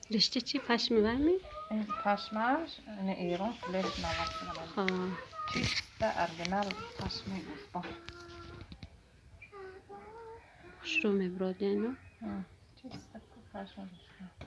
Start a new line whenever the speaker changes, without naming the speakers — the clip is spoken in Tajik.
Ришта чи, пашми вайми?
Ин пашмаш ин Эрон флеш навард. Чисто оригинал пашми гӯсфанд.
Хушрӯ мебурод, яно.
Чисто пашми гӯсфанд.